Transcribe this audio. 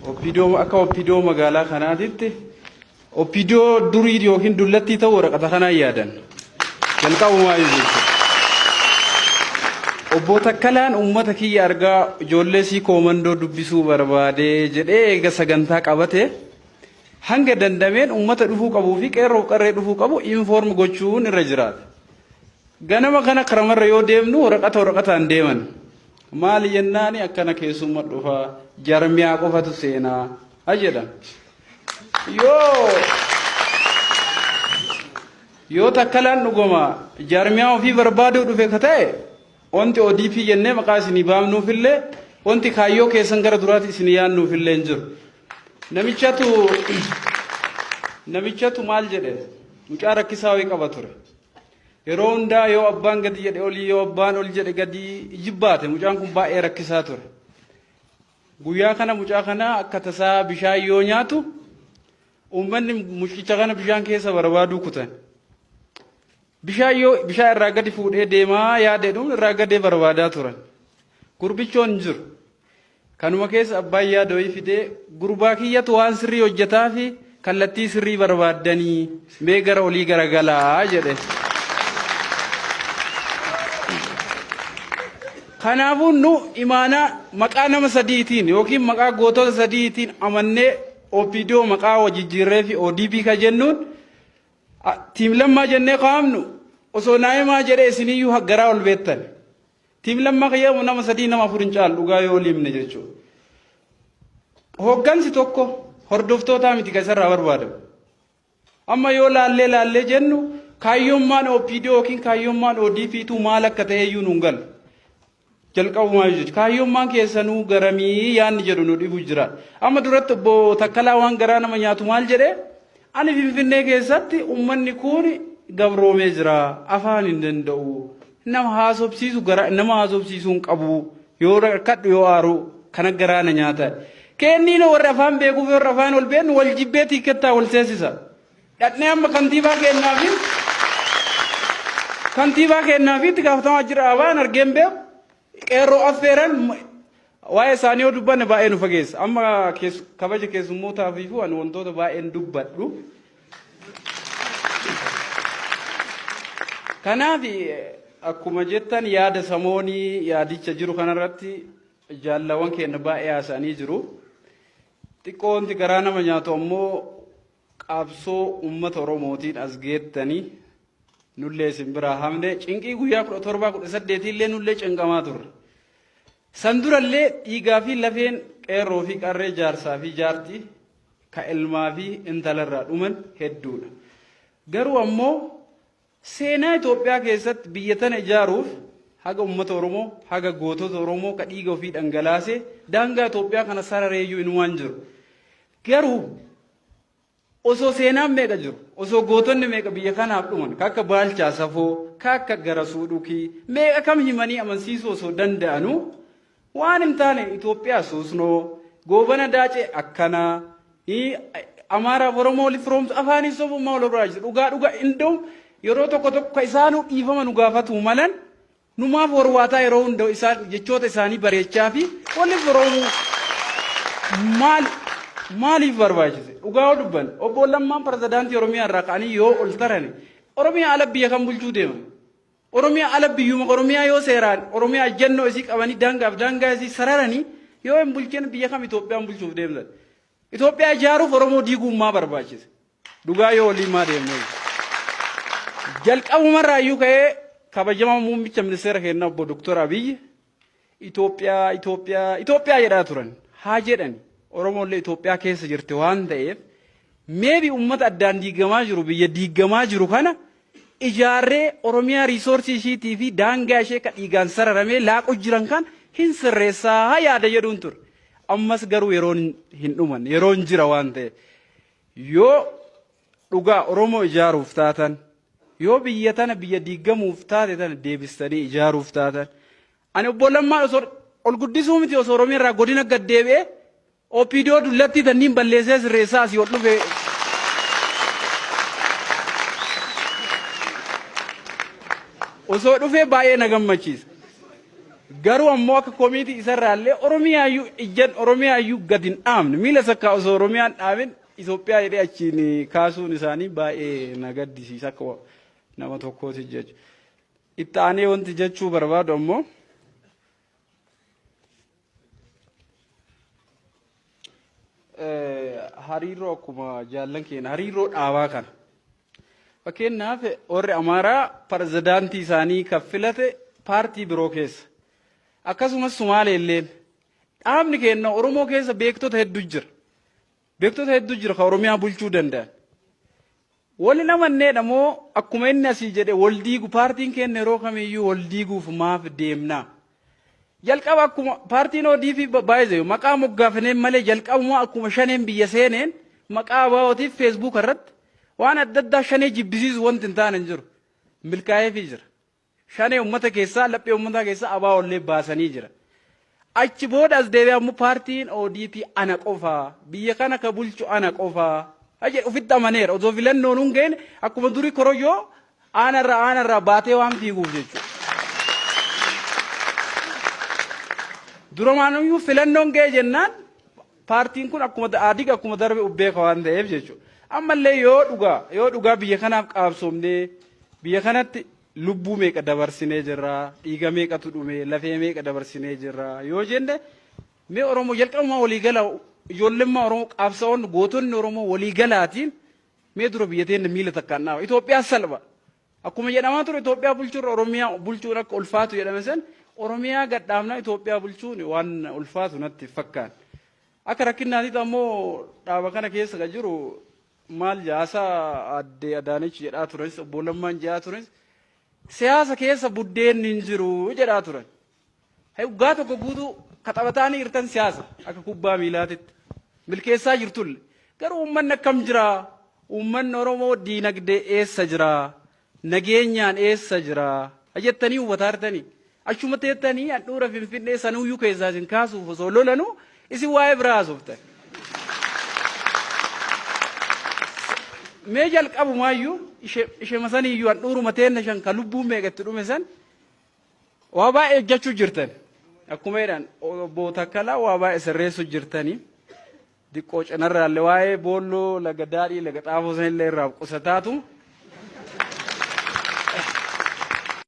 OPDO akka OPDO magaalaa kanaatitti OPDO durii yookiin dullattii ta'uu waraqata kanaan yaadan. Jalqabumaa jechuudha. Obbo Takkalaan uummata kiyya argaa ijoollee sii koomandoo dubbisuu barbaadee jedhee eega sagantaa qabate hanga dandameen uummata dhufuu qabuu fi qeerroof qarree dhufuu qabu inform gochuun irra jiraata. Ganama kana karamarra yoo deemnu waraqata waraqataan deeman. Maali jennaani akkana keessumma dhufa jarmiyaa qofatu seenaa ha jedhan. Yoo yoo takkalaan dhuguma jarmiyaa ofii barbaaduu dhufe ka ta'e wanti ODP jennee maqaa isinii baamnuufillee wanti kaayyoo keessan gara duraatti isinii yaannuufillee hin jiru. Namichatu namichatu maal jedhe mucaa rakkisaa wayii qaba ture. Yeroo hundaa yoo abbaan gadi jedhe olii yoo abbaan ol jedhe gadi jibbaate mucaan kun baay'ee rakkisaa ture. Guyyaa kana mucaa kana akka tasaa bishaan yoo nyaatu uummanni mucicha kana bishaan keessa barbaaduu kutan. Bishaan yoo bishaan irraa gadi fuudhee deemaa yaadedhuun irraa gadee barbaadaa turan. Gurbichoon hin jiru. Kanuma keessa abbaan yaada wayii fidee gurbaa kiyyatu waan sirrii hojjetaa fi kallattii sirrii barbaaddanii mee gara olii garagalaa jedhe. Kanaafuu nu imaanaa maqaa nama sadiitiin yookiin maqaa gootota sadiitiin amannee OPDO maqaa jijjiirree fi ODP ka jennuun tiim lammaa jennee kaa'amnu osoo naa'imaa jedhee isiniyyuu garaa ol beektan. Tiim lammaa kiyya nama sadii nama afur hin caalu dhugaa yoo himne jechuudha. Hooggansi tokko hordoftootaa miti kan isarraa barbaadamu. Amma yoo laallee laallee jennu kaayyoommaan OPD yookiin kaayyoommaan ODP tu maal akka ta'e iyyuu nuun galu. Jalqabumaa jechuudha. Kaayyoommaan keessanuu garamii yaanni jedhu nu dhibu jira. Amma duratti obbo Takkalaa waan garaa nama nyaatu maal jedhee Ani Finfinnee keessatti ummanni kun gabroomee jira. Afaan hin danda'u. Nama haasofsiisu gara nama haasofsiisuu hin qabu. Yoo rakkadhu yoo aaru kana garaa na nyaata. Kenniin warri afaan beekuuf warri afaan ol beeknu wal jibbee tiikettaa wal seensisa. Dhaqnee amma kantiibaa kennaa fi kantiibaa kennaa fi itti gaafatamaa jira abaan argeen beeku. Qeerroo affeeran waa'ee isaanii yoo dubbanne baay'ee nu fageessa. Amma kabaja keessummootaafifuu ani wantoota baay'een dubbadhu. Kanaaf akkuma jettan yaada samoonii yaadicha jiru kanarratti jaallawan keenya baay'ee haasa'anii jiru. Xiqqoo wanti garaa nama nyaatu ammoo qabsoo uummata Oromootiin as geettanii nullee isin biraa hafne cinqii guyyaa 17 18 illee nullee cinqamaa turre. San durallee dhiigaa fi lafeen qeerroo fi qarree jaarsaa fi jaartii ka ilmaa fi intalarraa dhuman hedduudha. Garuu ammoo seenaa Itoophiyaa keessatti biyya tana ijaaruuf haga uummata Oromoo haga gootota Oromoo ka dhiiga ofii dhangalaasee daangaa Itoophiyaa kana sarareeyyuu inumaan jiru. Garuu osoo seenaan meeqa jiru, osoo gootonni meeqa biyya kanaaf dhuman, ka akka Baalchaa Safoo, ka akka Garasuu Dhukii, meeqa kam himanii amansiisuu osoo danda'anuu waan hin taane Itoophiyaa suusnoo, Goobana Daacee akkanaa, Amaaraaf Oromoo walitti firoomsu afaaniin sobummaa wal barbaachisa. Dhugaa dhugaa indoo yeroo tokko tokko ka isaanuu dhiifama nu gaafatuu malan Numaaf warwaataa yeroo hunda isaan jechoota isaanii bareechaa fi waliif firoomuu maal maaliif barbaachise? Dhugaa yoo dubbanne obbo Lammaan pirezidaantii Oromiyaa irraa ka'anii yoo ol tarane Oromiyaa ala biyya kan bulchuu deeman. Oromiyaa ala biyyuma Oromiyaa yoo seeraan Oromiyaa ejjennoo isii qabanii daangaaf daangaa isii sararanii yoo hin bulchin biyya kam Itoophiyaan bulchuuf deemtan. Itoophiyaa ijaaruuf Oromoo diiguun maa barbaachise? Dhugaa yoo waliin maa deemne? Jalqabumarraa iyyuu ka'ee kabajamaa muummicha ministeera keenyaa obbo Doktor Abiyyi Itoophiyaa Itoophiyaa Itoophiyaa jedhaa turan. Haa jedhani Oromoollee Itoophiyaa keessa jirti waan ta'eef meebi uummata addaan diigamaa jiru biyya diigamaa jiru kana ijaarree Oromiyaa riisoorsii ishiitii fi daangaa ishee ka dhiigaan sararamee laaqu jiran kan hin sirreessaa yaada jedhuun ture. Ammas garuu yeroon hin dhuman yeroon jira waan ta'eef. Yoo dhugaa Oromoo ijaaruuf taatan, yoo biyya tana biyya diigamuuf taate tana deebistanii ijaaruuf taatan, ani obbo Lammaan osoo ol guddisuu miti osoo Oromiyaa irraa godina gad deebi'ee OPDO dullattii tanniin balleessee sirreessaa asii ol dhufe. Osoo dhufee baay'ee na gammachiisa. Garuu ammoo akka komiitii isarraallee Oromiyaayyuu ijjan Oromiyaayyuu gad hin dhaabne miila sakkaa osoo Oromiyaan dhaabin Itoophiyaa jedhee achiin kaasuun isaanii baay'ee na gaddisiisa akka nama tokkooti jechuudha. Itti aanee wanti jechuu barbaadu ammoo hariiroo akkuma jaallan keenya hariiroo dhaabaa kana. Fakkeenyaaf warri Amaaraa pirezidaantii isaanii kan filate paartii biroo keessa. Akkasumas Sumaalee illeen. Dhaabni keenya Oromoo keessa beektota hedduu jira. Beektota hedduu jira kan Oromiyaa bulchuu danda'an. Wal hin amanneedha moo akkuma inni asii jedhe wal diigu paartiin keenya yeroo kamiyyuu wal diiguuf maaf deemna? Jalqaba akkuma paartiin ODP baay'ee maqaa moggaafaneen malee jalqabuma akkuma shaneen biyya seeneen maqaa ABOtiif Facebook irratti waan adda addaa shanee jibbisiisu wanti hin taane hin jiru. Milkaa'eefii jira. Shanee uummata keessaa laphee uummataa keessaa ABO illee baasanii jira. Achi booda as deebi'ee ammoo paartiin ODP ana qofa biyya kana ka bulchu ana qofa jedhe ofitti amaneera osoo filannoon hin geenye akkuma durii korojoo aanarraa aanarraa baatee waan fiiguuf jechuudha. Durumaanuyyuu filannoon ga'e jennaan paartiin kun akkuma Adig akkuma darbe ubbeeka waan ta'eef jechuudha. Ammallee yoo dhugaa biyya kanaaf qaabsoomnee biyya kanatti lubbuu meeqa dabarsinee jirra, dhiiga meeqatu dhume, lafee meeqa dabarsinee jirra yoo jenne, mee Oromoo jalqabumaa waliigala ijoollemmaa Oromoo qaabsa'oon gootonni Oromoo waliigalaatiin mee dura biyya teenya miila takkaan dhaaba. Itoophiyaa salpha. Akkuma jedhamaa ture Itoophiyaa bulchuurra Oromiyaa bulchuun akka ulfaatu jedhame san Oromiyaa gadhaabnaa Itoophiyaa bulchuun waan ulfaatu natti fakkaan. Akka rakkinnaatitti ammoo dhaaba kana keessa kan jiru maal jaasaa aadde Adaanech jedhaa turanis, obbo Lammaan jedhaa turanis, siyaasa keessa buddeenni hin jiru jedhaa turan. Waggaa tokko guutuu kaxabataanii jirtan siyaasa akka kubbaa miilaatitti milkeessaa jirtulle. Garuu uummanni akkam jira? Uummanni Oromoo diinagdee eessa jira? Nageenyaan eessa jira? Jettanii hubataa jirtanii. Achuma teettanii handhuura Finfinnee sanuyyuu keessaa isin kaasuuf osoo lolanuu isin waa'ee biraa haasoftan. Mee jalqabumaayyuu ishema saniyyuu handhuuruma teenna shan ka lubbuun meeqa itti dhume san waa baay'ee hojjechuu jirtan. Akkuma jedhan obbo Takkalaa waa baay'ee sirreessuu jirtanii. Diqqoo cinarraallee waa'ee boolloo laga daadhii laga xaafoo sanillee irraa qusataatu.